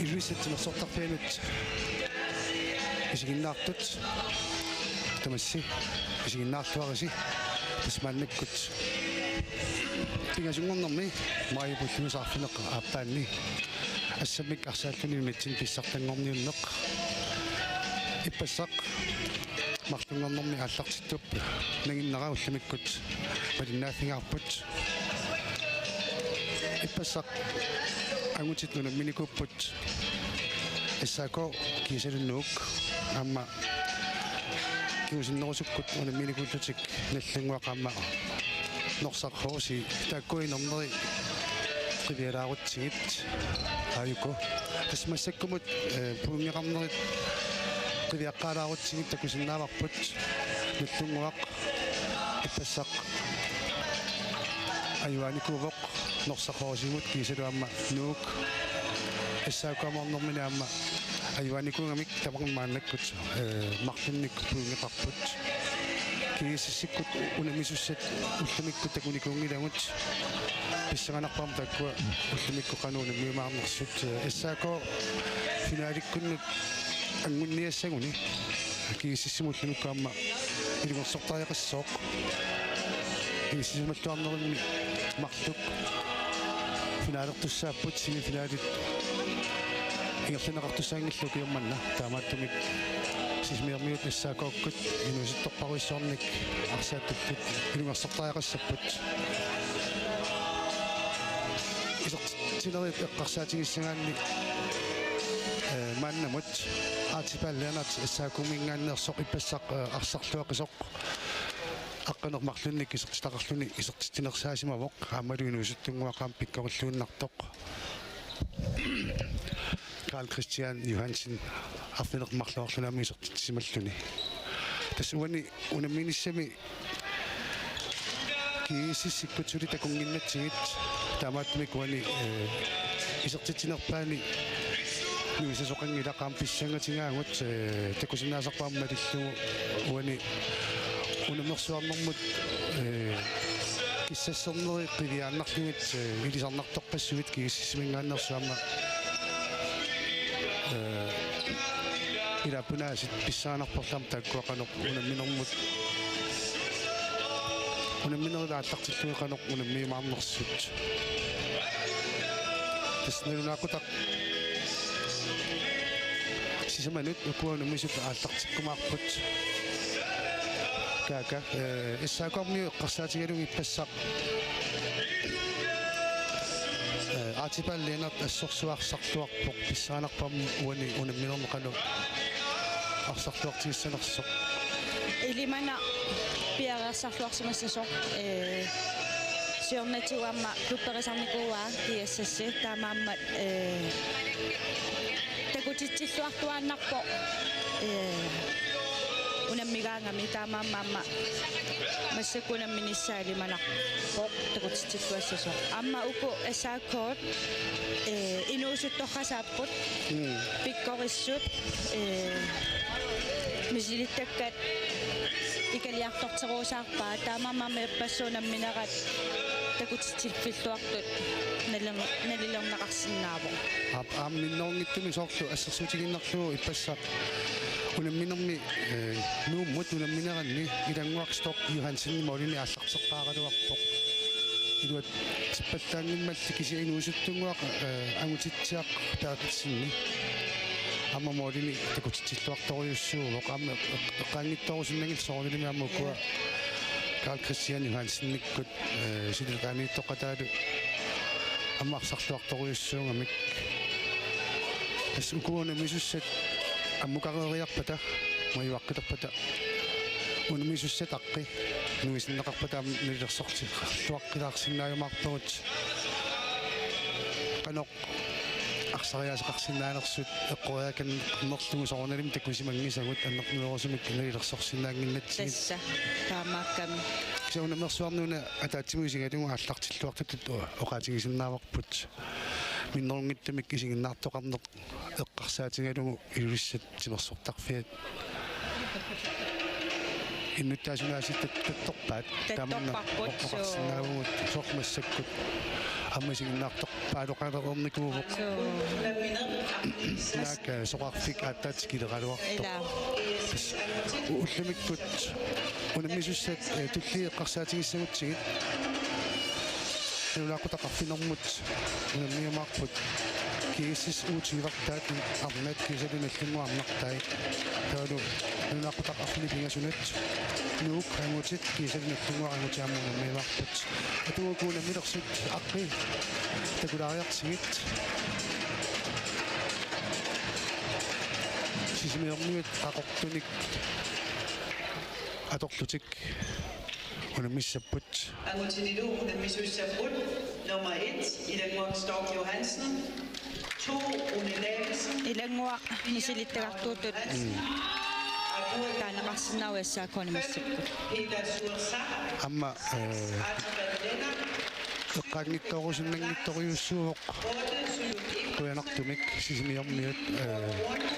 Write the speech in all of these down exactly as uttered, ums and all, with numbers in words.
Ilulissat timersortarfianut isiginnaartut. Tamassi isiginnaarluarisi. Tassa maannakkut pingasunngornermi maajip ulluisa arfineq-aappaanni assammik arsaalluni nunatsinni pissartanngorniunneq. Ippassaq marlunngornermi aallartittup nanginnera ullumikkut malinnaaffigaarput. Ippassaq angutit unamminikuupput S A K kiisalu Nuuk aamma kingusinnerusukkut unamminikuullutik Nagdlunguaq aamma Norsaq H C. Taakku inerneri qivialaarutsigit aajuku. Tassa massakkumut, eh, pointeqarnerit qiviaqqaalaarutsigit takusinnaavarput. Nagdlunguaq ippassaq ajugaanikuuvoq Norsaq H C-mut kiisalu aamma Nuuk. S A K-mornermini aamma ajugaanikuugamik tamarmik maannakkut, eh, marlunnik pointeqarput. GSS-ikkut unammisussat ullumikkut takunikuunngilagut. Pissanganarpoq aamma taakkua ullumikkut qanoq unammiumaarnersut. Eh, S A K finalikkunnut angunniassaguni. GSS-imut ullumikkut aamma ilungersortariaqassooq. GSS-imalluarnermi marluk finalertussaapput, semifinalit ingerlanneqartussaanngillat ukioq manna. Taamaattumik Sisimiormiut S A K-kkut inuusuttorpassuarnik arsaattuttut ilungersortariaqassapput. Isertitsinerit eqqarsaatigissagaanni, eh, maannamut Archibald Lennert S A K-minngaanneersoq ippassaq, eh, arsarluaqisoq aqqaneq-marlunnik isertitaqarluni isertitsinersaasimavoq aammalu inuusuttunnguaq aamma pikkorilluinnartoq. Carl Christian Johansen arfineq-marluarluni aamma isertitsisimalluni. Tassa uani unamminissami GSS-ikkut suli takunnginnatsigit taamaattumik uani, eh, isertitsinerpaani nuisasoqanngilaq aamma pissangatigaagut, eh, takusinnaasarput aamma malillugu uani unammersuarnermut, eh, kissasserneri qiviaannarlugit, eh, ilisarnartorpassuit GSS-iminngaanneersut aamma, eh, ilaappunaasiit pissanganarporlu aamma taakkua qanoq unamminermut, unamminerit aallartillugit qanoq unammiumaarnersut. Tassa nalunaaqutaq sisamanut ukua unammisut aallartikkumaarput. Kaaka, eh, S A K-miut eqqarsaatigalugu ippassaq, eh, Archibald Lennert assorsuaq arsarluarpoq, pissanganarpoq aamma uani unamminermi qanoq arsarluartigissanersoq. Ilimanaq piareersarluarsimassasoq, eh, siornatigut aamma klubberisarnikuuaa GSS, taamaammat, eh, takutitsilluartuaannarpoq, eh, unammigaangami, taamaammat aamma massakkut unamminissaa ilimanarpoq takutitsilluassasoq. Aamma uku S A K-t, eh, inuusuttorpassuupput. Mm. Pikkorissut, eh, misilittakkat ikaliartorterusaarpaat, taamaammat ippassaq unamminerat takutitsiffilluartut nalin-, nalilerneqarsinnaavoq. Aap, aamma minnerunngitsumik soorlu assersuutigiinnarlugu ippassaq unamminermi, eh, Nuummut unammineranni Ilannguaq Storch Johansen målini aallarteqqaaraluarpoq. Iluatsippallaanngimmalli kisianni inuusuttunnguaq, eh, Angutitsiaq Berthelsenip aamma målini takutitsilluartorujussuuvoq, aamma eq-, eqqaanngitsorusunnanngilaq soorunalimi aamma ukua Carl Christian Johansenikkut, eh, silataaniittoqataalu aamma arsarluartorujussuugamik. Tassa ukua unammisussat ammukareeriarpata, majuaqqilerpata, unammisussat aqqi nuisinneqarpata aamma nalilersorluarsinnaajumaarpagut. Qanoq arsariaaseqarsinnaanersut eqqoriaakannerlugu soorunalimi takusimanngisagut annertunerusumik nalilersorsinnaannginnatsigit. Tassa taamaakkami. Kisianni unammersuarnut una ataatsimut isigalugu aallartilluartutut oqaatigisinnaavarput. Minnerunngitsumik isiginnaartoqarneq eqqarsaatigalugu Ilulissat timersortarfiat innuttaasunik aasiit tat-, tattorpaat. Tamanna tattorparput, suu. Oqarsinnaavugut soorlu massakkut Aamma isiginnaartorpaaloqalereernikuuvoq. Suu. Naak, eh, soqarfik aatsaat tikileraluartoq. Ila. Ullumikkut unammisussat, eh, tulliit eqqarsaatigissagutsigit. Nunaqutaq arfinermut unammiumaarput. G S S U tyve-rtaat arnat kiisalu Nagdlunguaq arnartai. Taavalu nunaqutaq arfineq-pingasunut Nuuk angutit kiisalu Nagdlunguaq angutit aamma unammiumaarput. Atuagukku unammilersut aqqi takulaariartigit. Sisimiormiut qaqortunik atorlutik unammissapput. Angutinilu unammisussapput: nummer et, Ilannguaq Stork Johansen. To, Rune Davidsen. Ilannguaq misilittagartuutut. Mm. Taaneqarsinnaavoq S A K-mi massakkut. Peter Suersa. Aamma, eh, eqqaanngitsoorusutut nanngitsorujussuuvoq. Qujanartumik Sisimiormiut, eh,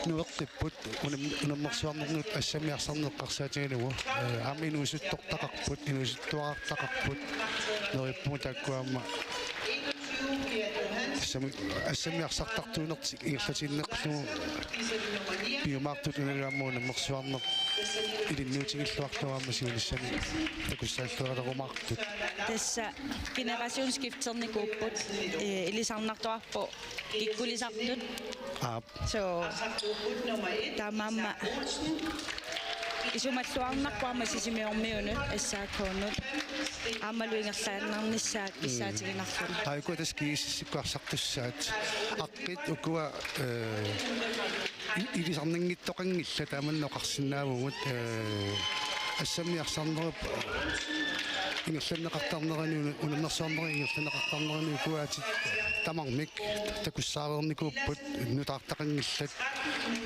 nueqqipput unam-, unammersuarnernut assammiarsarneq eqqarsaatigalugu, eh, aamma inuusuttortaqarput, inuusuttuarartaqarput, neriuppugut taakku aamma assami-, assammiarsartartuunertik ingerlatiinnarlugu piumaartut, unalu aamma unammersuarneq ilinniutigilluarlugu aamma siunissami takussaalluartarumaartut. Tassa generationsskifternikut, eh, ilisarnartuarpoq kikkulisartut. Aap. Suu. Taamaammat isumalluarnarpoq aamma Sisimiormiunut, S A K-nut. Aammalu ingerlaannarnissaat kissaatiginarluni. Aajuku tassa G S S-ikkut arsartussaat. Aqqit ukua, eh, i-, ilisarnanngitsoqanngillat, taamannak oqarsinnaavugut, eh, assammiarsarnerup ingerlanneqartarnerani, unammersuarnerup ingerlanneqartarnerani ukuaatit tamarmik takussaareernikuupput, nutaartaqanngillat,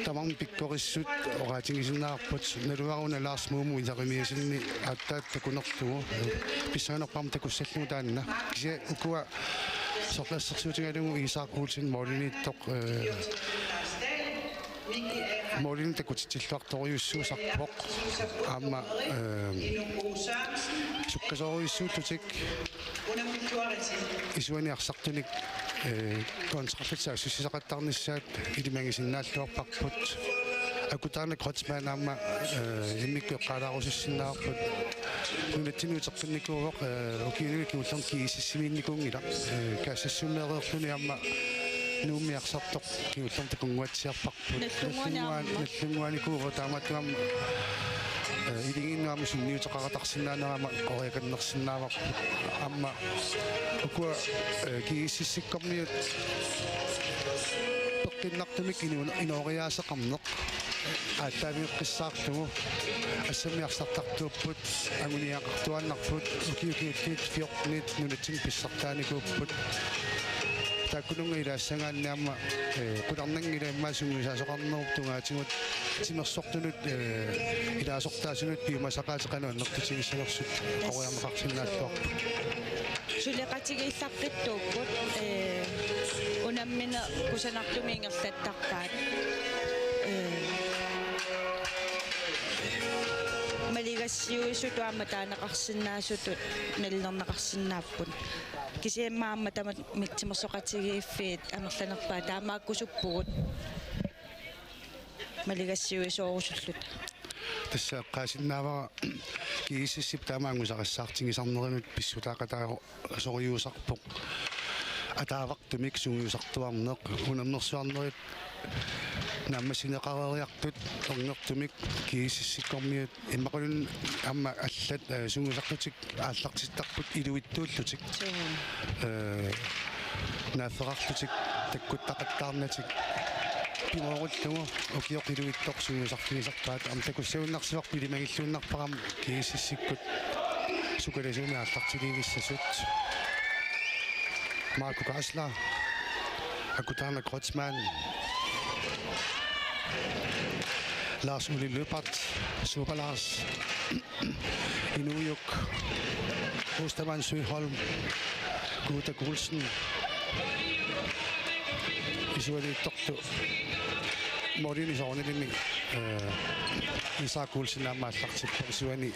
tamarmik pikkorissut oqaatigisinnaavarput, naluara una Lars Mumu Isakimiasinni aatsaat takunerlugu, pissanganarpoq aamma takussallugu taanna. Kisianni ukua sorleq assersuutigalugu Isak Olsen målimiittoq, eh, målini takutitsilluartorujussuusarpoq. Aamma, eh, sukkasoorujussuullutik isuani arsartunik, eh, kontrallit saassussisaqattaarnissaat ilimagisinnaalluarparput. Akutana Kreutzmann aamma, eh, immikkut eqqaalaarusussinnaavarput. Nunatsinni uteqqinnikuuvoq, eh, ukiuni kingullerni G S S-imiinnikuunngilaq. Eh, Kaassassummeereerluni aamma Nuummi arsartoq kingullerni takunnguatsiarparput. Nagdlunguani aamma. Nagdlunguanikuuvoq, taamaattumik aamma, eh, iligiinnut aamma sunniuteqaqattaarsinnaanera aamma qoriakannersinnaavarput. Aamma ukua, eh, G S S-ikkormiut peqqinnartumik inu-, inooriaaseqarneq aallaavigeqqissaarlugu, assammiarsartartuupput, anguniagaqartuaannarput, ukiut kingulliit fjortenit nunatsinni pissartaanikuupput. Taakkununnga ilaassagaanni aamma, eh, qularnanngilaq immaqa sungiusaasoqarnerup tungaatigut timersortunut, eh, ilaasortaasunut piumasaqaatit qanoq annertutigissanersut qoriarneqarsinnaalluarput. Suleqatigiillaqqittuupput, eh, unammineq kusanartumik ingerlattarpaat. Eh, maligassiuisutut aamma taaneqarsinnaasutut nalilerneqarsinnaapput. Kisianni aamma tamanna timersoqatigiiffiit amerlanerpaat taamaakkusuppugut. Maligassiuisoorusulluta. Tassa eqqaasinnaavara G S S-ip taama angusarissaartigisarnerinut pissutaaqataasorujuusarpoq. Ataavartumik sungiusartuarneq, unammersuarnerit naammassineqareeriartut ernertumik G S S-ikkormiut immaqaluunniit aamma allat, eh, sungiusartutik aallartittarput iluitsuullutik. Suu. Eh, naaffeqarlutik takkuttaqattaarnatik pimoorullugu ukioq iluitsoq sungiusarfigisarpaat, aamma takussagunarsivarput ilimagilluinnarpara aamma G S S-ikkut sukalisuumik aallartiliivissasut. Marco Geisler, Akutana Kreutzmann, Lars Ole Lyberth, Super Lars, Inuujuk, Ostermann Søholm, Guuta Olsen, isuaniittorlu målini soorunalimi, eh, Isak Olsen aamma aallartippoq, isuani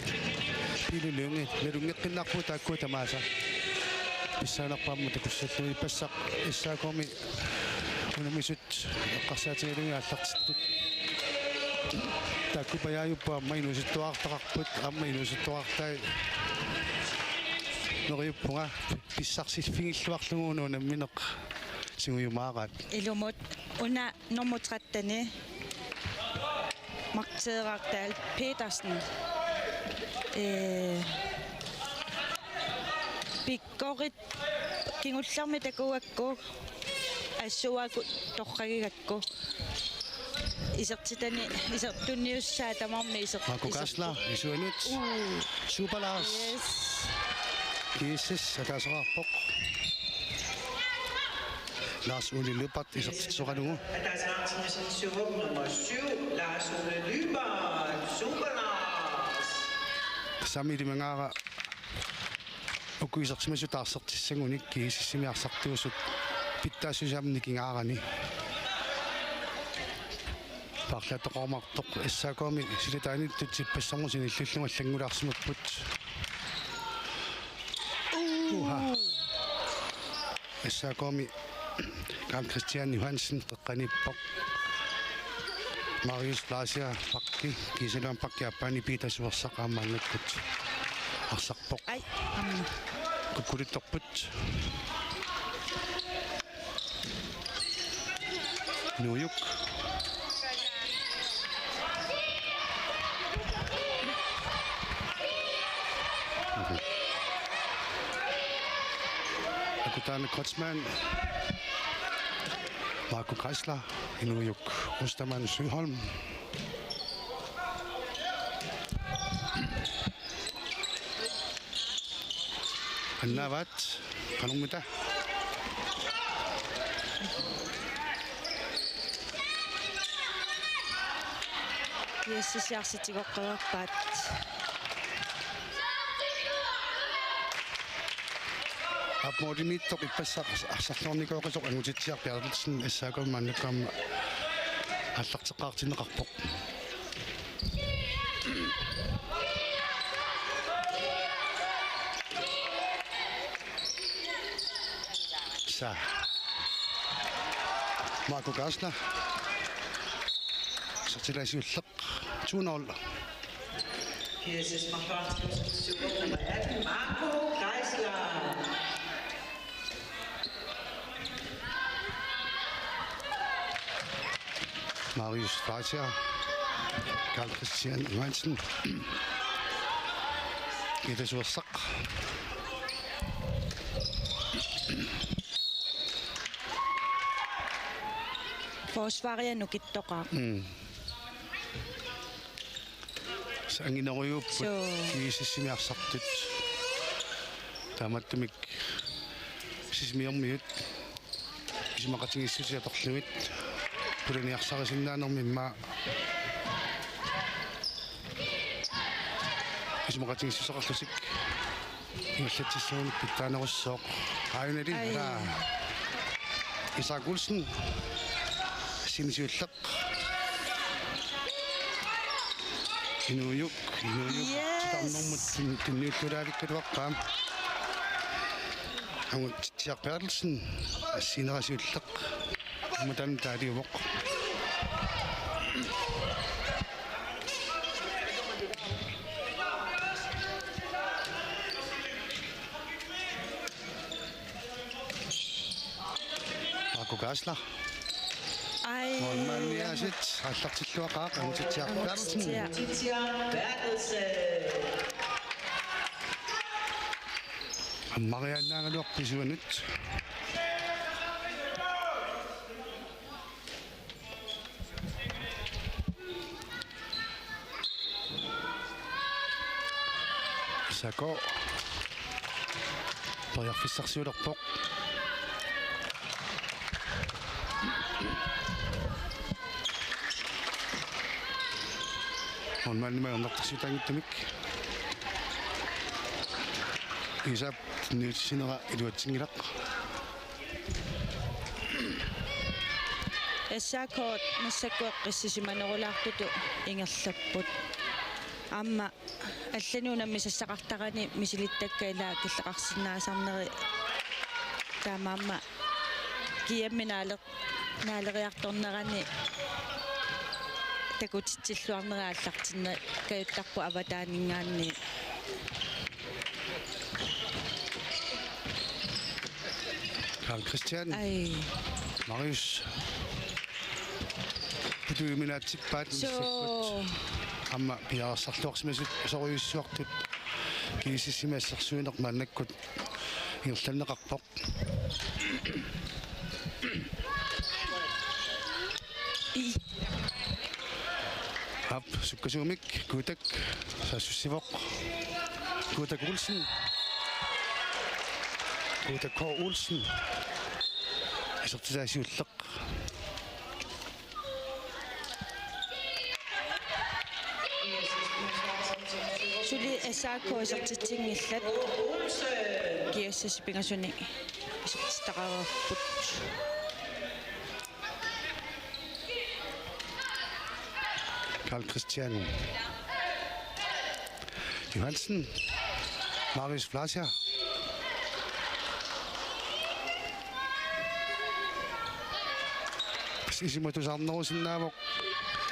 Pele Lynge, nalunngeqqinnarpugut taakkua tamaasa. pissaanerpaammat takussalluni. Ippassaq S A K-mi unammisut eqqarsaatigalugit aallartittut. Taakku pajaajupput aamma inuusuttuartaqarput, aamma inuusuttuartai. Neriuppunga pissarsiffigiilluarlugu una unammineq tigujumaaraat. Ilumut una nummer tretten-i Mark Tederak Dahl Petersen. Øh, pikkorit kingullermik takuakku, assut uagut torragigakku. Isertitani, isertitaniussaa tamarmik iser-, Marco isertut. Kassler, isuanut. Uu. Super Lars. Yes. G S S, ataaseqarpoq. Lars Ole Lyberth, isertitsisoqalugu. Ataaseqartimisinnissuuvoq nummer syv, Lars Ole Lyberth, Super Lars. Sami Limangaara. Uku isertimasut taarsertissagunik G S S-imi arsartuusut pitsaassusiamik nikingaarani. Paarlaattoqarumaartoq S A K-mi silataaniittut ippassamut sinillullunga allanngulaarsimapput. Uha. S A K-mi Karl Christian Johansen qeqqaniippoq. Marius Fleischer pakki, kiisaluan pakki aappaani Peter Suersaq aamma annakkut arsarpoq. Ai, aamma. Kukkulittorput. Nuujuk. Akutaana Kreutzmann. Marco Geisler, Inuujuk Ostermann Søholm. Annaavaat, qanormita? Yes, siarsitigoqqaarpaat. Aap, målimiittoq ippassaq arsarluarnikooqasoq Angutitsiaq Berthelsen S A K-mi maannakkut aamma aallarteqqaartinneqarpoq. Sa. Marco Geisler. Isertitaani siulleq. To nul. G S S-mi arsartuusut nummer atten, Marco Geisler. Marius Fleischer, Karl Christian Johansen, Peter Suersaq. Forsvaria nukittoqaaq. Mm. Sanginerujuupput. Suu. G S S-imi arsartut. Taamaattumik Sisimiormiut isumaqatigiissutit atorlugit pulaniarsarisinnaanermi immaqa isumaqatigiissuteqarlutik ingerlatsissagunik pitsaanerussaaq. Aajunali. Ai. Ala. Isak Olsen. Sini siulleq. Inuujuk, Inuujuk. Yes. Titarnermut tun-, tunniullulaavikkaluarpaa. Angutitsiaq Berthelsen, assiinera siulleq. Aamma taanna taaliuvoq. Marco Geisler. Ai. Målmandiaasiit aallartilluaqaaq Angutitsiaq Berthelsen. Angutitsiaq. Angutitsiaq Berthelsen. Ammariaannaagaluarpoq isuanut. S A K periarfissarsiulerpoq. Målmandimut ajornartorsiutaanngitsumik. Isap niutsinera iluatsinngilaq. S A K massakkut eqqissisimanerulaartutut ingerlapput. Aamma allanut unammisassaqartarani misilittakka ila killeqarsinnaasarneri Taamaammat G M-i naale-, naaleriartornerani takutitsilluarnerit aallartinneqajuttarput avataaninngaanniit. Karl Kristian. Ai. Marius. Putujuminaatsippaat. Soo. Missakkut aamma piareersarluarsimasut sorujussuartut G S S-imi assersuineq maannakkut ingerlanneqarpoq. Aap, sukkasuumik Kuutak saassussivoq. Kuutak Olsen. Kuutak K. Olsen. Isertitaa siulleq. Suli S A K isertitsinngillat. G S S pingasunik isertitaqarput. Karl Kristian Johansen. Marius Fleischer. Isumatusaarnerusinnaavoq.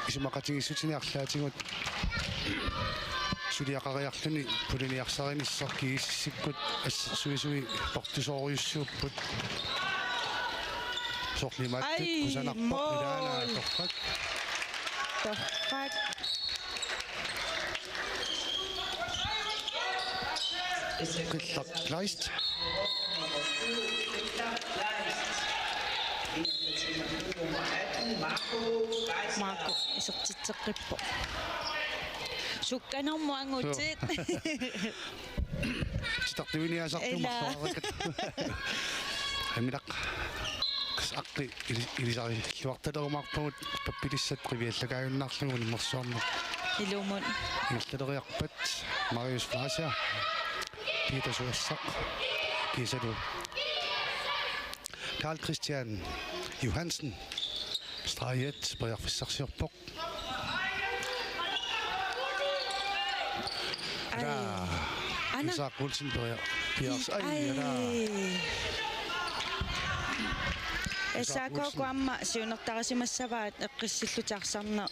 Isumaqatigiissutinik arlaatigut suliaqariarluni puliniarsarinissaq. G S S-ikkut assersuisui portusoorujussuupput. Soorlu imaattut. Ai, kusanarpoq, mål. Ilaana torrak. Torrak. Qillaq Kleist. Marco isertitseqqippoq. Sukkanermut angutit. Titartuiniaasartumarluarikat. Amilaq. Kas aqqi ili-, ilisarilluartalerumaarpagut pappilissat qiviallakaajunnaarlugu unammersuarneq. Ilumut. Ingerlaleriarpat Marius Fleischer. Peter Suersaq. Kiisalu Karl Kristian Johansen. Strajet periarfissarsiorpoq. Ai. Ana. Isak Olsen periar-, piars-, ai, ai, ana. S A K-kut aamma siunertarisimassavaat eqqissillutik arsarneq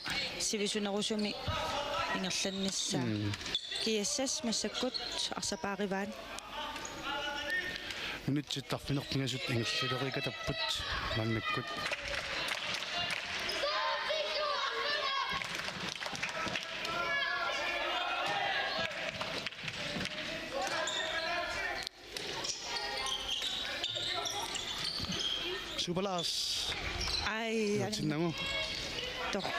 sivisunerusumik ingerlannissaa. Mm. G S S massakkut arsapaarivaat. Minutsit arfineq-pingasut ingerlaleriikatapput maannakkut. Super Lars. Ai, iluatsinnagu. Tor-.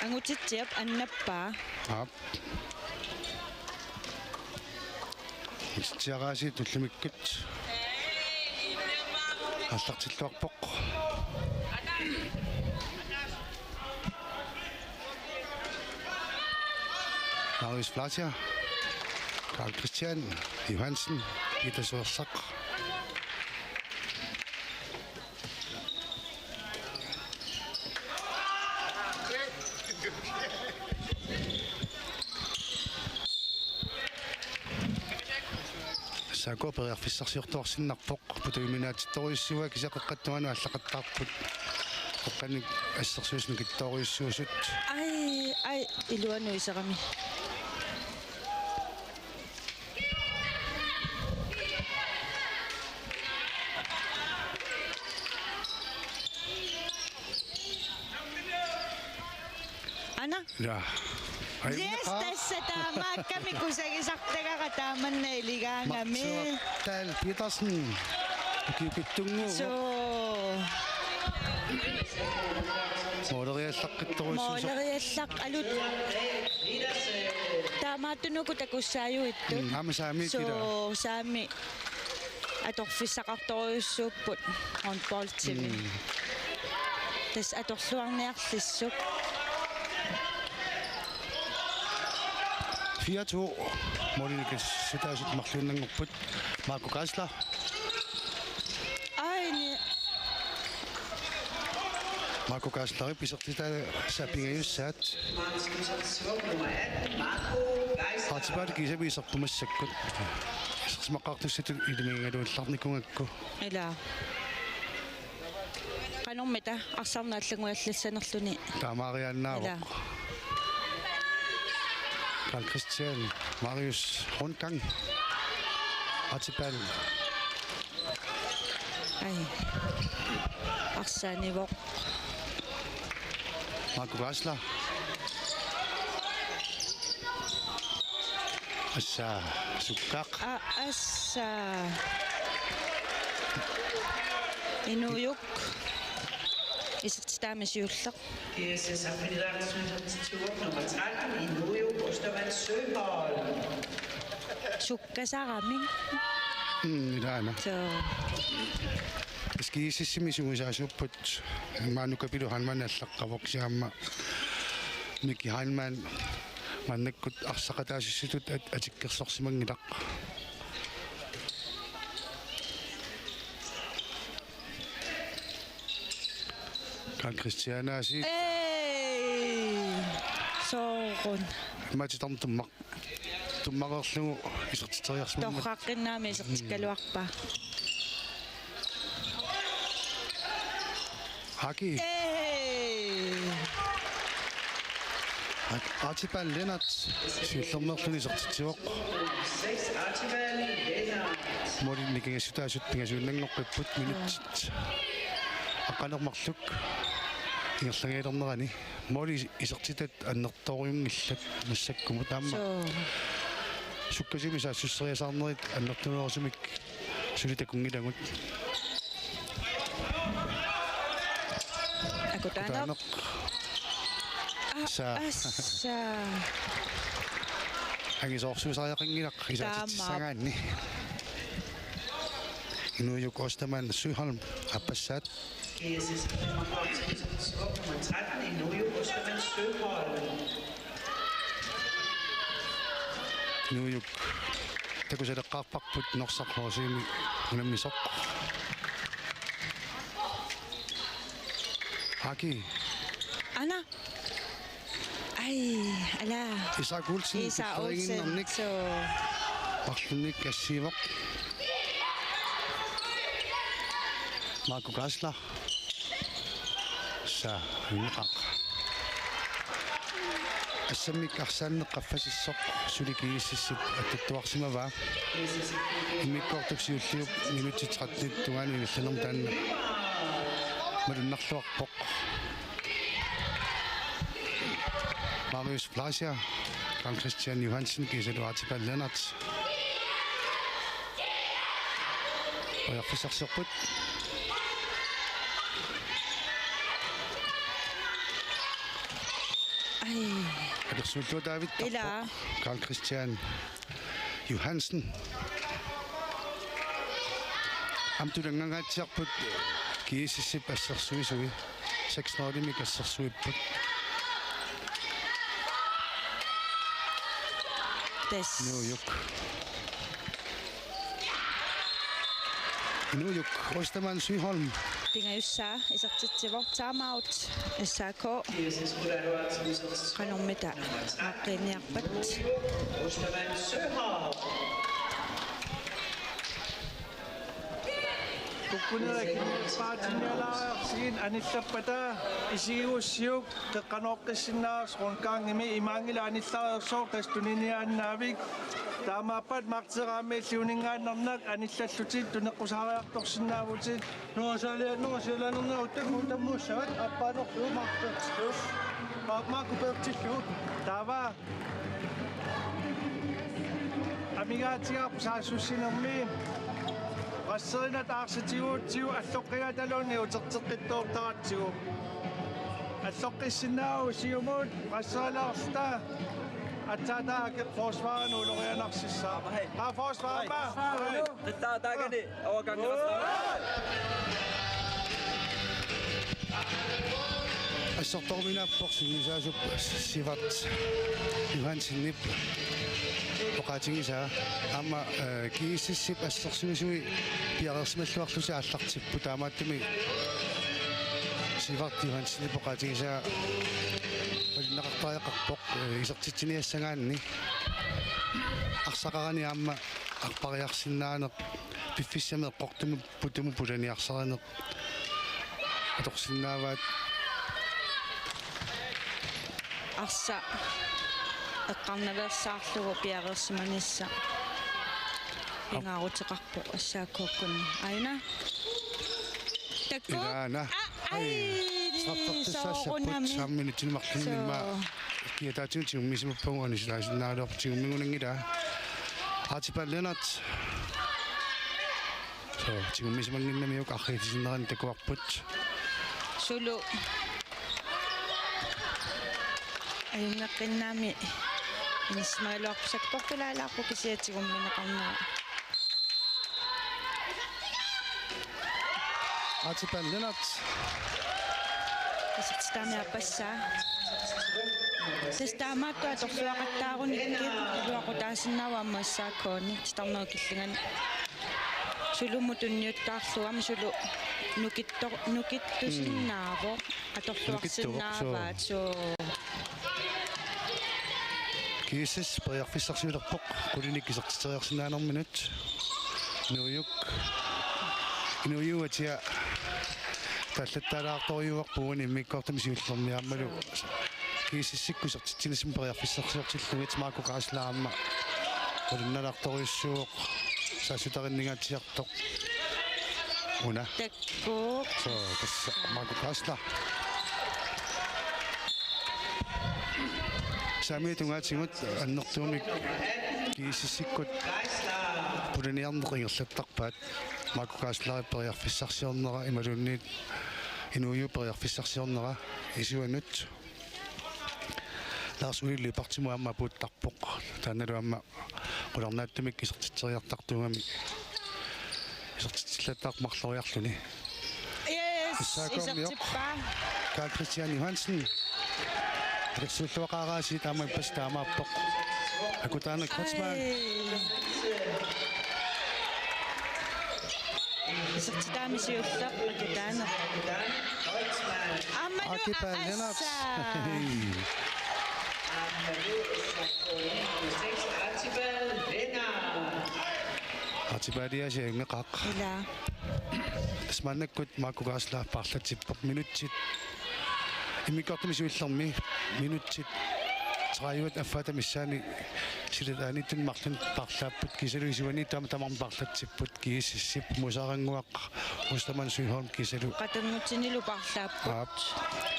Angutitsiap annappaa. Aap. Itsiaraasiit ullumikkut aallartilluarpoq. Marius Fleischer, Karl Kristian Johansen, Peter Suersaq. S A K periarfissarsiortuarsinnarpoq, putujuminaatsittorujussuuaa, kisianni qeqqata tungaanut aallaqattaarput. Qeqqanut assersuisut nikittoorujussuusut. Ai, ai, iluanut iserami. Ana? Ja. Ai, yes, aa, tassa taamaakkami kusagisartagara taamanna iligaangami. Martsuartaal Petersen. Ukiukitsunnguuvoq. Soo. Mooleriallaqqittorujussuusoq. Mooleriallaq alut. Taamaattunuku takussaajuittut. Mm, aamma saamiit ila. Soo, saami. Atorfissaqartorujussuupput håndboldimi. Mm. Tassa atorluarniarlissuk. Fire to. Målini kassutaasut marluinnanngorput. Marco Geisler. Ai, ni. Marco Geislerip isertitaasa pingajussaat. Paatipaalu kiisami iserput massakkut. Isumaqartussatut ilimagigaluallarnikugakku. Ila. Qanormita arsarneq allannguallassanerluni. Taamaariaannaavoq. Ila. Carl Christian, Marius Rundgang, Archibald. Ai. Arsaanivoq. Marco Geisler. Assa, sukkaq. A-, assa. Inuujuk. Isertitaammi siulleq. G S S Arpinilaq nummer tretten, Inuujuk Ostermann Søholm. Sukkasarami. Mm, ilaana. Så. G S S-imi sungiusaasuupput, Manu Kapilu Heilmann allaqqavoq, kisianni aamma Miki Heilmann maannakkut arsaqataasussatut at-, atikkersorsimanngilaq. Carl Christian aasiit. Ei! Sooruna. Mati Tarntummaq. Tummareerlugu isertitseriarsimammat. Torraqqinnaami isertikkaluarpaa. Haki. Ei! Hak-, Archibald Lennert siullermeerluni isertitsivoq. Målip nikingassutaasut pingasuinnanngoqqipput minutsit aqqaneq-marluk ingerlangajalernerani. Måli isertitat annertoorujunngillat massakkumut aamma. Suu. Sukkasuumik saassusseriasaarnerit annertunerusumik suli takunngilagut. Akutaaneq. Akutaaneq. A-, saa. Assa. Angisoorsuusariaqanngilaq. Taamaap. Isertitsissagaanni. Inuujuk Ostermann Søholm aappassaat. G S S nummer tretten, Inuujuk Ostermann Søholm. Inuujuk takusaleqqaarparput Norsaq H C-mi unammisoq. Haki. Ana. Ai, ala. Isak Olsen, Isak Olsen, pileriinnarnik. Suu. Marlunnik assiivoq. Marco Geisler. Saa, inneqaq. Assammik arsaanneq qaffasissoq suli G S S-ip attattuarsimavaa. Immikkoortoq siulliup minutsit tretten tungaanut ingerlanermut taanna malunnarluarpoq. Marius Fleischer, Carl Christian Johansen, kiisalu Archibald Lennert. Periarfissarsiorput. Ai. Alersuulluataavittut. Ila. Carl Christian Johansen. Aamma tulanngangaatsiarput G S S-ip assersuisui. Seks nul-imik assersuipput. Tassa. Inuujuk. Inuujuk, Ostermann Søholm. Pingajussaa isertitsivoq, timeout, S A K. Qanormita aaqqiiniarpat. Ostermann Søholm. Kukkunerit paatsinnialaariarsigit anillappata isigigussiuk qeqqanooqqissinnaasoq rundgangimi, imaanngilaq anillareersoq tassa tuniniaannaavik. Taamaappat marteraammiilli uninngaannarnak anillallutit tuneqqusaariartorsinnaavutit. Nuusaalia-, nuusialanerni uttakkut tammuussavat, appaanerlu martertillu. Aap, maakku peertillu. Taava. Amigaatigaarput saassussinermi. Qasserinat aarsitiguutsigu alloqqigataluunniit uterteqqittoortaratsigu. Alloqqissinnaavagut siumut, qasserilaarluta. Aatsaat taakku forsvarinut ulorianarsissaaq. Aa, forsvar, forsvar. Qittaa taakani. Assortoruminaappoq sungiusaasup Sivert Johansenip oqaatigisaa aamma, eh, G S S-ip assersuisui piareersimalluarlusi aallartipput, taamaattumik Sivert Johansenip oqaatigisaa malinneqartariaqarpoq, eh, isertitsiniassagaanni arsaqarani aamma arpariarsinnaaneq, piffissami eqqortumut pulaniarsarineq atorsinnaavaat. Arsaq eqqarnaveersaarlugu piareersimanissaq pingaaruteqarpoq S A K-kkunni. Aina. Takkuuk. Ilaana. Aa, ai, ai, straffertussaassapput soorunami. Saammi nitsinimaqlunni. Soo. Immaqa kiataatigut tigummisimapput, anisulaasinnaaluarpoq, tigummigunanngilaa. Archibald Lennert. Soo, tigummisimannginnamiuk arriitsisinnerani takuarput. Sulu. Ajunngeqqinnaami inissimagaluarpoq, sakkortulaalaarpoq kisianni tigummineqarnera. Archibald Lennert. Isertitaami aappassaa. Tassa taamaattoq atorluaqattaarunikkit iluaqutaasinnaavoq aamma S A K-ni titarnerup killingani. Sulummut tunniuttaarlugu aamma sulu nukittor-, nukittusinnaavoq. Mm. Atorluarsinnaavaat. Nukittuvoq, soo. Soo. G S S periarfissarsiulerpoq qulinik isertitseriarsinnaanerminut. Inuujuk. Inuujuup atia taallattaalaartorujuuarput uani immikkoortumi siullermi aammalu G S S-ikkut isertitsinissamut periarfissarsiortillugit. Marco Geisler aamma qulinnalaartorujussuuvoq, saassuteqanngingaatsiartoq. Una. Takkuuk. Soo, tassa Marco Geisler. Saamiata tungaatigut annertuumik G S S-ikkut pulaniarneq ingerlattarpaat. Marco Geislerip periarfissarsiornera imaluunniit Inuujuup periarfissarsiornera isuanut. Lars Ole Lyberthimut aamma apuuttarpoq. Taannalu aamma qularnaatsumik isertitseriartartuugami isertitsillattaarpoq marloriarluni. Yes, S A K-miooq. Isertippaa. Karl Christian Johansen. Akersuulluaqaaraasiit aamma ippassaq taamaappoq. Akutaaneq Kreutzmann. Ai. Isertitaami siulleq Akutaaneq. Aammalu Archibald Lennert. Assa. Archibald Lennert ajunngeqaaq. Ilaa. Tassa maannakkut Marco Geisler paarlatsippoq, minutsit immikkoortumi siullermi minutsit tredive affaata missaani silataaniittunut marlunut paarlaapput, kiisalu isuaniittoq aamma tamarmik paarlatsipput, G S S-ip Muusarannguaq Ostermann Søholm kiisalu. Qatanngutsinilu paarlaapput. Aap.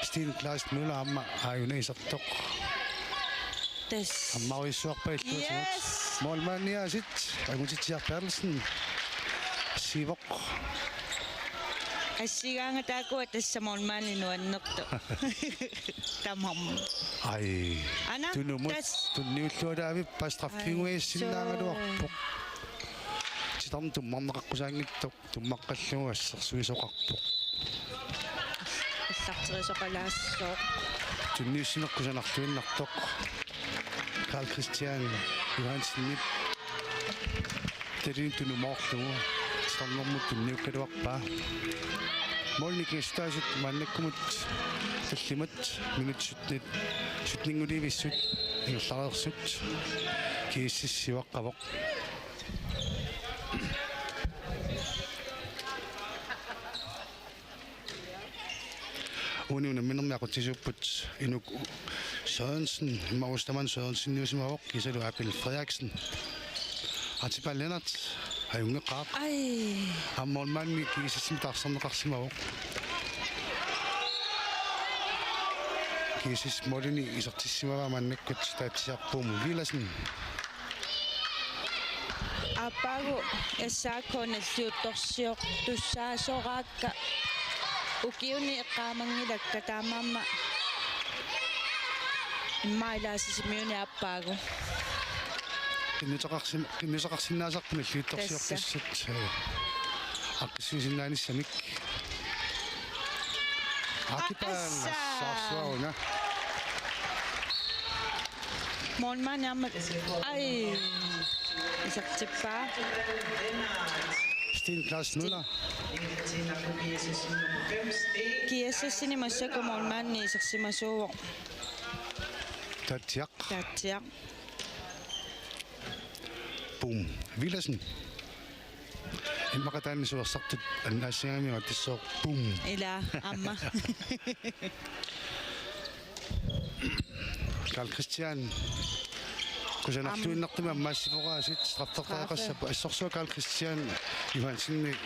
Steen Claus Møller aamma aajuna isertoq. Tassa. Ammarujussuarpaa illuatunut. Yes. Målmandiaasiit Angutitsiaq Berthelsen. Siivoq. Assigaanga taakkua tassa målmandi nuannertoq. Tamarmik. Ai. Ana, tunumut tassa. Tunniullualaavippoq, straffiunngiissinnaagaluarpoq. Ai, soo. Titarneq tummarneqaqqusaanngitsoq. Tummaqqallugu assersuisoqarpoq. Allarterisoqalaassooq. Tunniussineq kusanarluinnartoq. Karl Christian Johansenip talini tunumoorlugu titarnermut tunniukkaluarpaa. Målinik nikingassutaasut maannakkumut tallimat minutsit sytten, sytteninngulivissut ingerlareersut G S S siuaqqavoq. Uani unamminermi aqutsisuupput Inuk Sørensen, immaqa Ostermann Sørenseniusimavoq, kiisalu Abel Frederiksen. Archibald Lennert ajunngeqaaq. Ai. Aamma målmandi G S S-imut taarserneqarsimavoq. G S S målini isertissimavaa maannakkut Taatsiaq Puum Villadsen. Aappaagu S A K nalliuttorsiortussaasoraakka ukiuni eqqaamanngilakka, taamaammat immaqa ilaa Sisimiuni aappaagu. Qinnuteqarsim-, qinnuteqarsinnaasarput nalliuttorsiortussat, tassa, eh, aaqqissuisinnaanissamik. Akipaan. Assa. Assaarsuaruna. Målmandi aamma. Ai. Isertippaa. Steen Claus Møller. G S S-ini massakkut målmandi isersimasuuvoq. Taatsiaq. Taatsiaq. Boom Villadsen. Immaqa taanna suersartut annaassagamiuk atissoq Boom. Ila, aamma. Karl Christian. Kusanarluinnartumik ammaassivoraasiit straffertariaqassappat. Straffe. Assorsuaq Karl Christian Johansen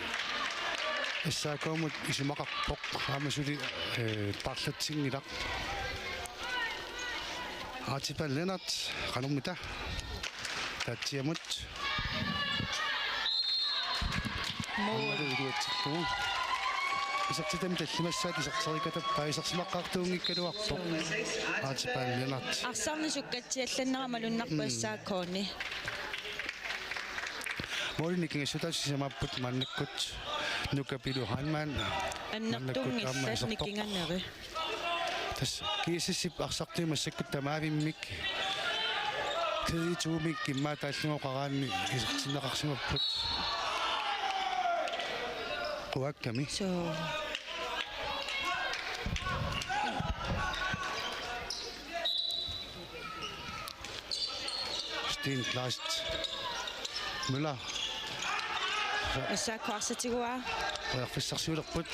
S A K-mut isumaqarpoq. Aamma suli, eh, paarlatsinngilaq. Archibald Lennert, qanormita? Taatsiamut. Mål. Aammalu iluatsillugu. Isertitami tallimassaat iserterikatappaa, isersimaqqaartuunngikkaluarpoq. Archibald Lennert. Arsarneq sukkatsiallannera malunnarpoq. Mm. S A K-ni. Målini kingassutaasut sisamaapput maannakkut Nuka Pilu Heilmann. Annertunngillat maannakkut aamma isertoq. Nikinganeri. Tassa G S S-ip arsartui massakkut tamaavimmik kæde to-mik immaqa taallugu oqaraanni isertinneqarsimapput. Quakkami. Suu. Steen Kleist Møller. S A K arsaq tiguaa. Periarfissarsiulerput.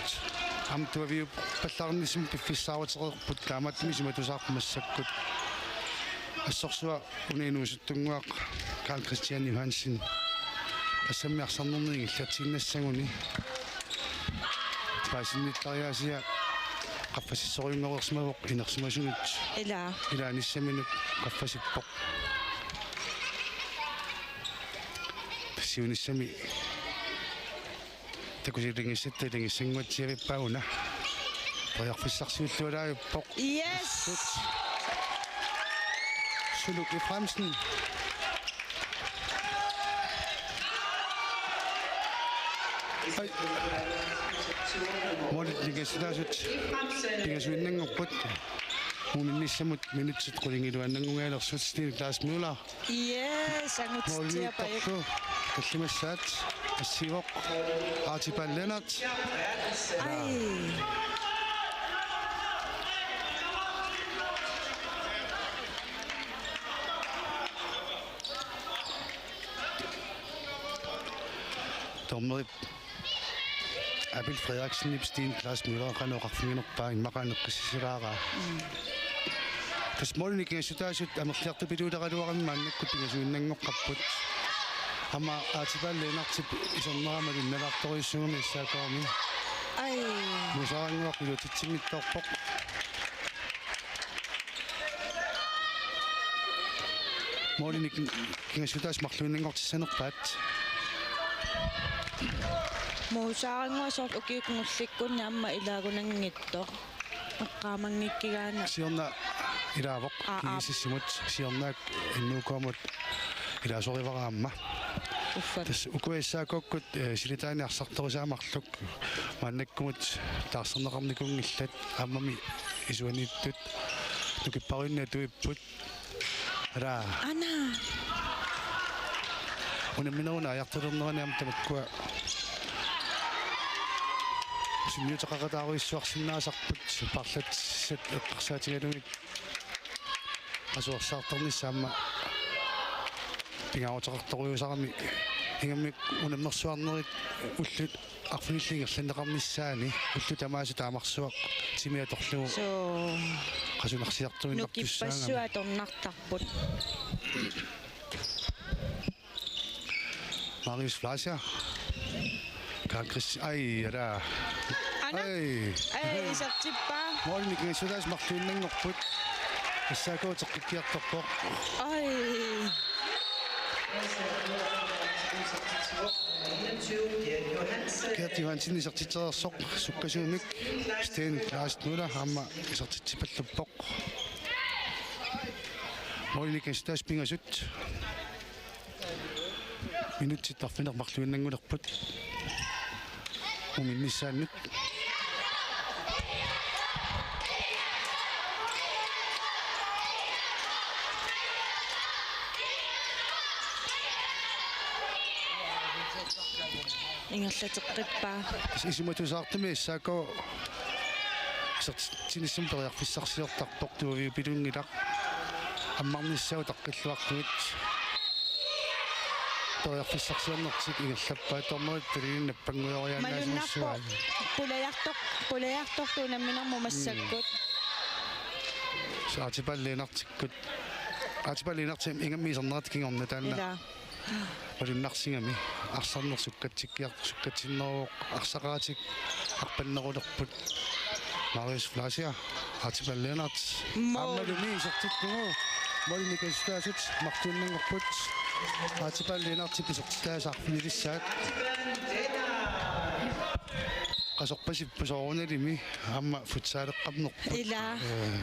Aamma tuaviuppallaarnissami piffissaarutereerput, taamaattumik isumatusaarput massakkut. Assorsuaq una inuusuttunnguaq Karl Christian Johansen. Assammi arsarnerni ingerlatsiinnassaguni. Paasinnittariaasia qaffasissorujunngorsimavoq inersimasunut. Ila. Ilaanissaminut qaffasippoq. Siunissami takusilingissatta ilingissanguatsiavippaa una. Periarfissarsiullualaavippoq. Yes. Assut. Suluk Efraimsen. Ai. Målit nikingassutaasut pingasuinnanngorput. Muuminnissamut minutsit qulingiluannanngungaalersut. Steen Klaas Møller. Yes, angutsitsiapajuk. Målimiittarlu tallimassaat assivoq Archibald Lennert. Ai. Dommerip Abel Frederiksenip Steen Klaas Møller qanoq oqarfiginerpaa, immaqa aneqqissisilaarpaa. Mm. Tassa målini kingassutaasut amerliartupiluuleraluarami maannakkut pingasuinnanngoqqapput. Aamma Archibald Lennertip isernerama lunnalaartorujussuugami S A K-mi. Ai. Musaarannguaq iluatsitsinngitsoorpoq. Målini kin-, kingassutaasut marluinnanngortissanerpaat. Musaarannguaq soorlu ukiut kingullikkunni aamma ilaagunanngitsoq. Eqqaamanngikkigaanni. Siorna ilaavoq. Aa, aa. G S S-imut, siornaak N U K-mut ilaasorivara aamma. Uffa. Tassa uku S A K-kkut, eh, silitaani arsartorusaa marluk maannakkumut taarserneqarnikuunngillat, aammami isuaniittut nukipparuinni atuipput. Ara. Ana. Unammineruna ajartulernerani aamma tamakkua sunniuteqaqataarujussuarsinnaasarput paarlatsissat eqqarsaatigalugit. Asuersaartarnissaa aamma pingaaruteqartorujussuusarami, ingammik unammersuarnerit ullut arfinillit ingerlanneqarnissaanni ullut tamaasa taamarsuaq timi atorlugu. Suu. Qasunarsiartuinnartussaagami. Nukippassuit atornartarput. Marius Fleischer. Karl Christ-, ai, ja, der. Ana? Ai. Ai, isertippaa. Målini kingassutaasut marluinnanngorput. S A K uteqqikkiartorpoq. Ai. Gert Johansen isertitsereersoq sukkasuumik. Steen Klaas Møller aamma isertitsipalluppoq. Målini kingassutaasut pingasut. Minutsit arfineq-marluinnanngulerput. Unammissaannut. Ingerlateqqippaa. Isumatusaartumik S A K isertitsinissami periarfissarsiortarpoq, tuaviupiluunngilaq. Ammarnissaa utaqqilluarlugit. Periarfissarsiornertik ingerlappaat, dommerit tululinnut nappanngujoriaannaasimasuai. Malunnarpoq pulajartoq, pulajartortut unamminermut massakkut. Aatipalli Lennartikkut. Aatipalli Lennartip ingammik iserneratut kingorna taanna. Ila. Malunnarsigami arsarneq sukkatsikkiar-, sukkatsinneruvoq, arsaqaatik arpannerulerput. Marius Fleischer, Aatipalli Lennart. Mål. Aammalumi isertittugu. Målini kastutaasut marluinnanngorput. Aatipalli Lennartip isertitaasa arfinilissaat. Qasorpasippoq soorunalimi aamma futsaleqqammerput. Ila. Ee.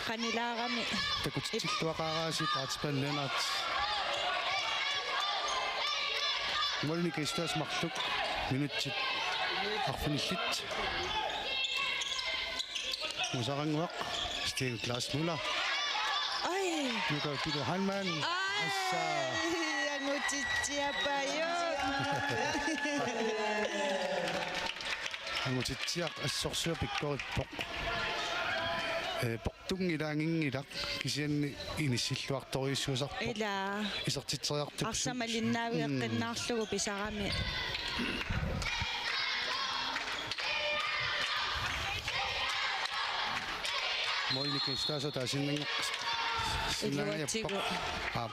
Qanilaarami. Takutitsilluaqaaraasiit Aatipalli Lennart. Målini kastutaasut marluk minutsit arfinillit. Musarannguaq Sten Klaas Møller. Ai. Nuka Peter Hanman. Ai. Assa. Angutitsiappajuk. Angutitsiaq assorsuaq pikkorippoq. Ee, portunngilaanginngilaq kisianni inissilluartorujussuusarpoq. Ila. Isertitseriartup. Arsamalinnaavigeqqinnaarlugu pisarami. Målini kastutaasut taasinnanngor-, sinnaanngajappoq. Iluatsigu. Aap.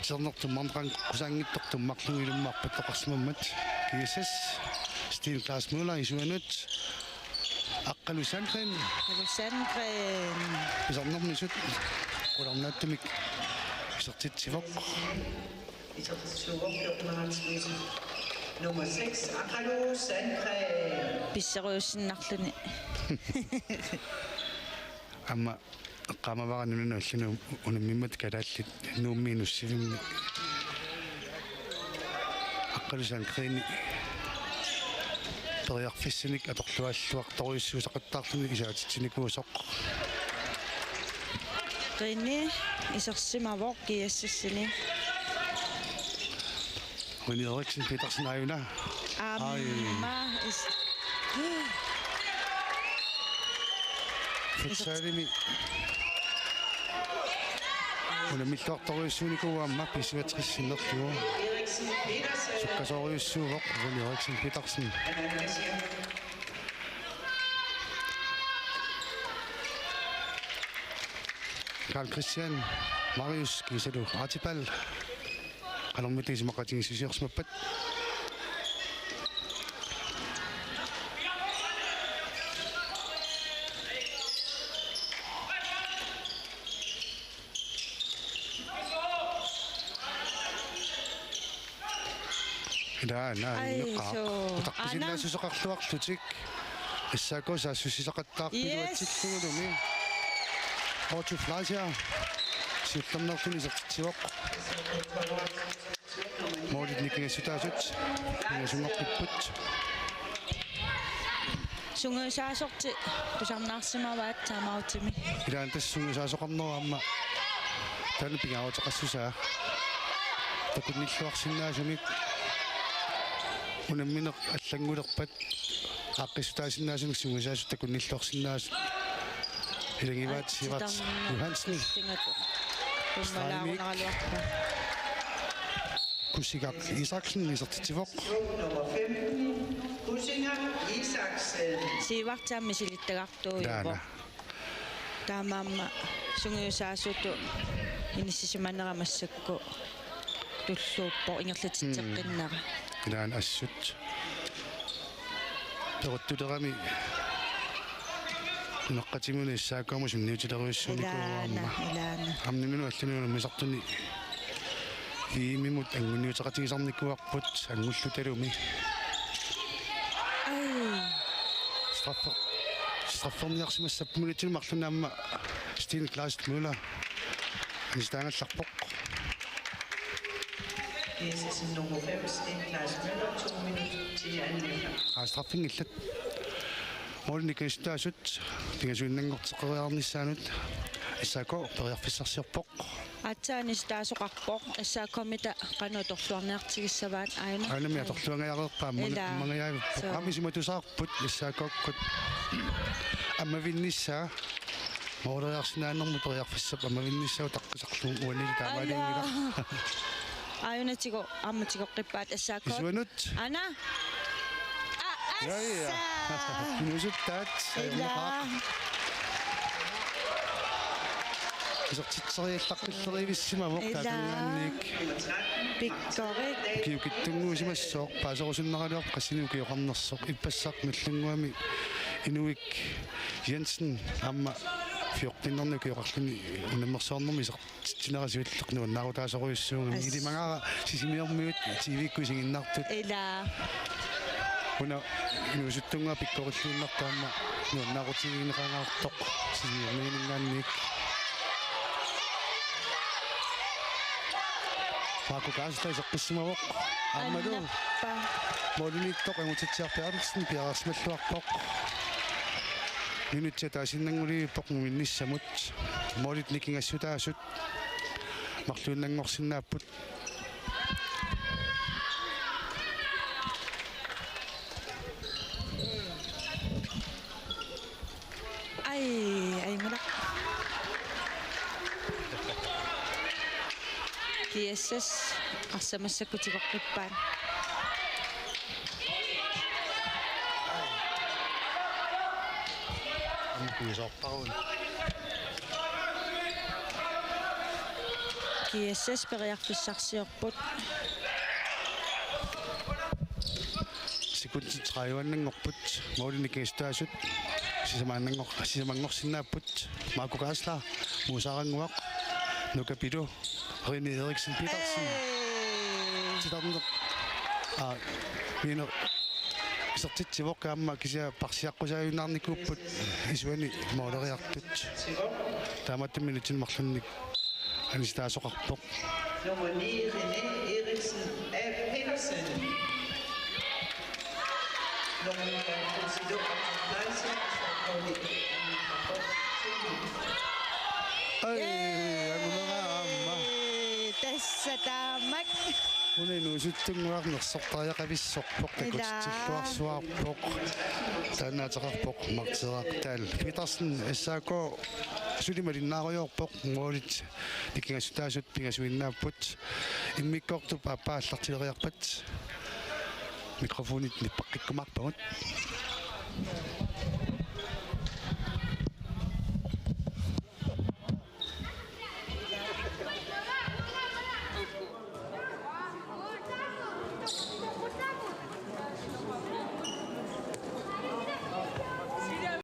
Iserneq tummarneqanngikkusaanngitsoq tummarlugu ilumut arpattoqarsimammat. G S S. Sten Klaas Møller isuanut. Aqqalu Sandgreen. Aqqalu Sandgreen. Pisarnermisut qularnaatsumik isertitsivoq. Isertitsivoq fjorten nummer seks, Aqqalu Sandgreen. Pisserujussinnarluni. Aamma eqqaamavara nunanut allanut unammimmat kalaallit Nuummi Nuussivimmi. Aqqalu Sandgreen periarfissanik atorlualluartorujussuusaqattaarluni isaatitsinikuusoq. Qini isersimavoq G S S-ini. Rune Eriksen Petersen aajuna. Aamma. Ai. Is-, futsalimi. Unammilluartorujussuunikuuvoq aamma B syvogtres sinnerlugu. Sukkasoorujussuuvoq Rune Eriksen Petersen. Karl Christian, Marius, kiisalu Aatipalli. Qanormita isumaqatigiissusiorsimappat. Ila, ila, ai, ineqaaq. Suu. Utaqqisinnaassuseqarluarlutik. S A K saassussisaqattaarput. Yes. Iluatsillugulumi. Otto Fleischer. Siullermeerluni isertitsivoq. Målit nikingassutaasut. Pingasunngorpipput. Sungiusaasorti tusarnaarsimavaat timeoutimi. Ilaanni tassa sungiusaasoqarnerup aamma taanna pingaaruteqassusaa. Takunnilluarsinnaasumik unammineq allanngulerpat aaqqissutaasinnaasunik sungiusaasut takunnilluarsinnaasut. Ilagivaat Sivert Johansen. Streg-imik. Kusigaq Isaksen isertitsivoq. Nummer femten, Kusigaq Isaksen. Siuartaammi silittagartuujuvoq. Taanna. Taamaammat sungiusaasutut inissisimanera massakkut tulluuppoq ingerlatitseqqinnera. Mm. Ilaanni assut. Peruttulerami. Nunaqqatimut S A K-mut sunniutilerujussuunikuuvoq aamma. Ilaana, ilaana. Aamma nunanut allanut unammisartuni V M-imut anguniuteqatigisarnikuuarput angullutalu. Ai. Straffe-, strafferniarsimassappat minutsinut marlunnik aamma Sten Klaas Møller anisitaagallarpoq. G S S nummer fem, Sten Klaas Møller, to minutter til anmeldelse. Aa, straffenngillat. Målit nikingassutaasut pingasuinnanngorteqqeriarnissaanut S A K periarfissarsiorpoq. Aatsaat anisitaasoqarpoq, S A K-mita qanoq atorluarniartigissavaat aajuna. Aajunami atorluangajareerpaa, aamma. Ilaa. Aamma ngajaavippoq. Suu. Aamma isumatusaarput S A K-kkut ammavinnissaa. Mooreriarsinnaanermut periarfissap ammavinnissaa utaqqisarlugu uanili taamaaliunngilaq. Alaa. Aajuna tigu-, aamma tigoqqippaat S A K. Isuanut. Aana. A-, ja, ja. Assa. Inuusuttaat. Ila. Ajornaqaaq. Isertitseriallaqqillerivissimavoq. Ila. Taatanngaanniik. Pikkorik. Ukiukitsunnguusimassaaq, paaserusunneraliorpoq qassinik ukioqarnersoq. Ippassaq Nagdlunguami Inuik Jensen aamma fjortenerni ukioqarluni unammersuarnermi isertitsinera siulleq nuannaarutaasorujussuugami. As- Ilimagaara Sisimiormiut T V-kkut isiginnaartut. Ila. Una inuusuttunnguaq pikkorilluinnartoq aamma nuannaarutigineqangaartoq Sisimiormiuninngaanniit. Marco Kaasla iseqqissimavoq. Aammalu. Annappa. Målimiittoq Angutitsiaq Berthelsen piareersimalluarpoq. Minutsit ataasiinnanngulerpoq muminnissamut. Målit nikingassutaasut marluinnanngorsinnaapput. Ai, ai, mula. G S S, arsamassakkut tigoqqippaat. Ampuisoorparuun. G S S periarfissarsiorput. Sekundit tredive-annanngorput, målinik istuasut, sisamaannanngor-, sisamanngorsinnaapput, Marco Kaasla, Muusaaranguaq, Nuka Pilu, Rene Eriksen Petersen. Hey. Titarneq. Aa, minu. Isertitsivoq aamma kisianni parsiaqqusaajunnaarnikuupput isuani måleriartut. Taamaattumik minutsit marlunnik anisitaasoqarpoq. Nummer ni, Rene Eriksen A. Petersen. Nummer fem, Sido Atanasia. Ai, angumera aamma. Tassa taammat. Una inuusuttunnguaq nersortariaqavissorpoq, ila, takutitsilluarsuarpoq. Taannaateqarpoq Marteeraq Dahl Petersen, S A K suli malinnaarujoorpoq, målit nikingassutaasut pingasuinnaapput. Immikkoortup aappaa aallartileriarpat mikrofonit nippaqqikkumaarpagut.